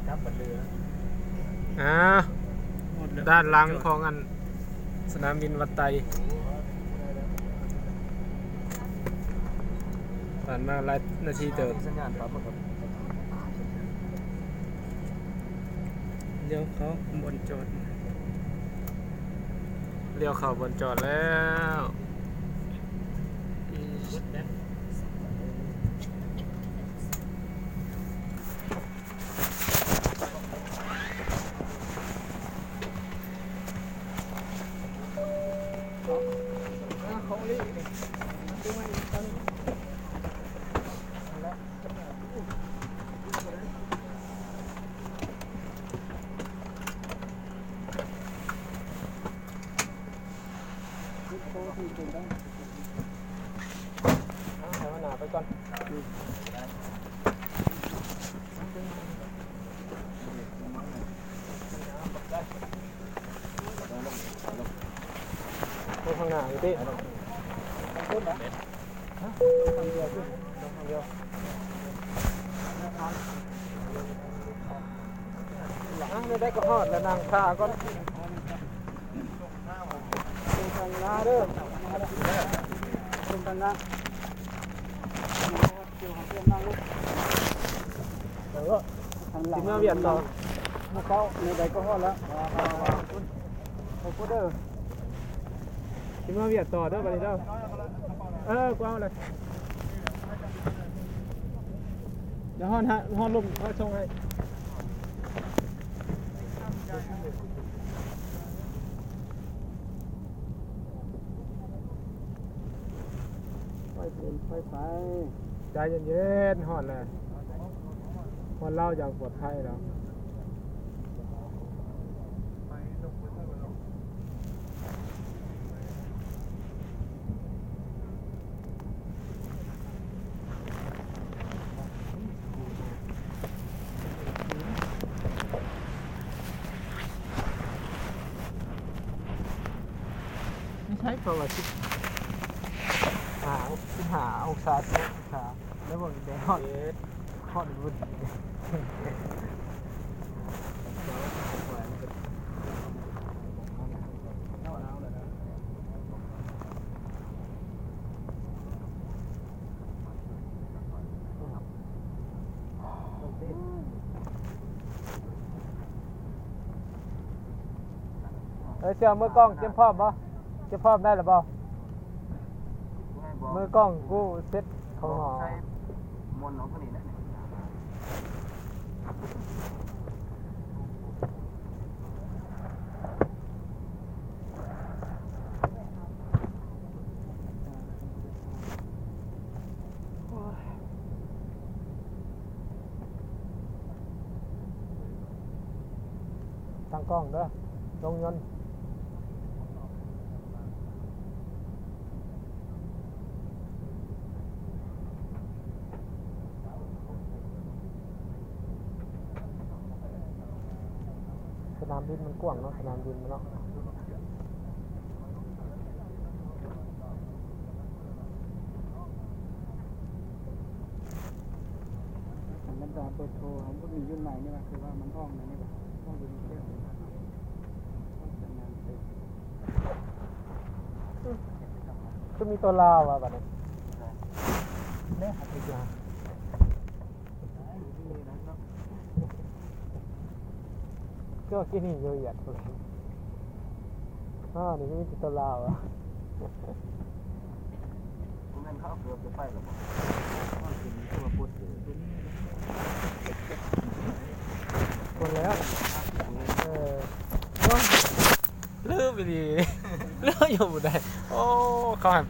ອ່າ ດ້ານຫຼັງຂອງອັນສະໜາມບິນວັດໄຕ ຜ່ານມາຫຼາຍນາທີເຕີບ. ສັນຍານປັບມັນກໍ ລ້ຽວເຂົ້າບ່ອນຈອດ ລ້ຽວເຂົ້າບ່ອນຈອດແລ້ວ. ໂອ້ ຂ້າງໜ້ານີ້ຕິ ທາງດຽວ ທາງດຽວ ອ່ະ ແນວໃດກໍຮອດແລ້ວ ນັ່ງຖ້າກ່ອນ. ເປັນທາງໜ້າເດີ ເປັນທາງໜ້າ ເອີ ທາງຫຼັງ ຊິມາວຽດຕໍ່ ເຂົ້າໃນໃດກໍຮອດແລ້ວ ໄປພຸ້ນເດີ ຊິມາວຽດຕໍ່ເດີ ບາດນີ້ເດີ ເອີ ກວ້າງເລີຍ. ດຽວຮອດ ຮອດລຸ່ມ ຂ້ອຍສົ່ງໃຫ້ ຄ່ອຍເປັນຄ່ອຍໄປ ໃຈເຢັນໆ ຮອດແລ້ວ ຮອດລາວຢ່າງປອດໄພແລ້ວ. ໃຊ້ປະມານສິບຫ້າ ສິບຫ້າອົງສາ ສິບຫົກອົງສາ ແລ້ວເບິ່ງແດດ ຮອດ ຮອດບຸນ. ເອີ ເຊື່ອ ມືກ້ອງ ກຽມພ້ອມບໍ່? ກຽມພ້ອມໄດ້ແລ້ວບໍ່? ມືກ້ອງກູເຊັດເຂົ້າຫອ. ຕັ້ງກ້ອງເດີ ລົງຍົນ. ສະໜາມບິນມັນກວ້າງເນາະ ສະໜາມບິນມັນເນາະ. ອັນບັນດາເບີໂທເຮົາບໍ່ມີຢູ່ໃນນີ້ຫວາ ຄືວ່າມັນອອກໃນນີ້ຫວາ ອອກຢູ່ໃນເຂດນີ້ຫວາ ສັນຍານເຕັມ. ຄືມີຕົວລາວວ່າບັດນີ້ ແນ່ ເຈົ້າກິນນີ້ຢູ່ຫຍັງ ອ້າວ ນີ້ມີແຕ່ຕົວລາວ ບໍ່ແມ່ນເຂົາເກືອບຈະໄປແລ້ວບໍ່? ຄົນແລ້ວ ເອີ ລືມອີ່ຫຼີ ລືມຢູ່ບໍ່ໄດ້ ໂອ້ ເຂົາໃຫ້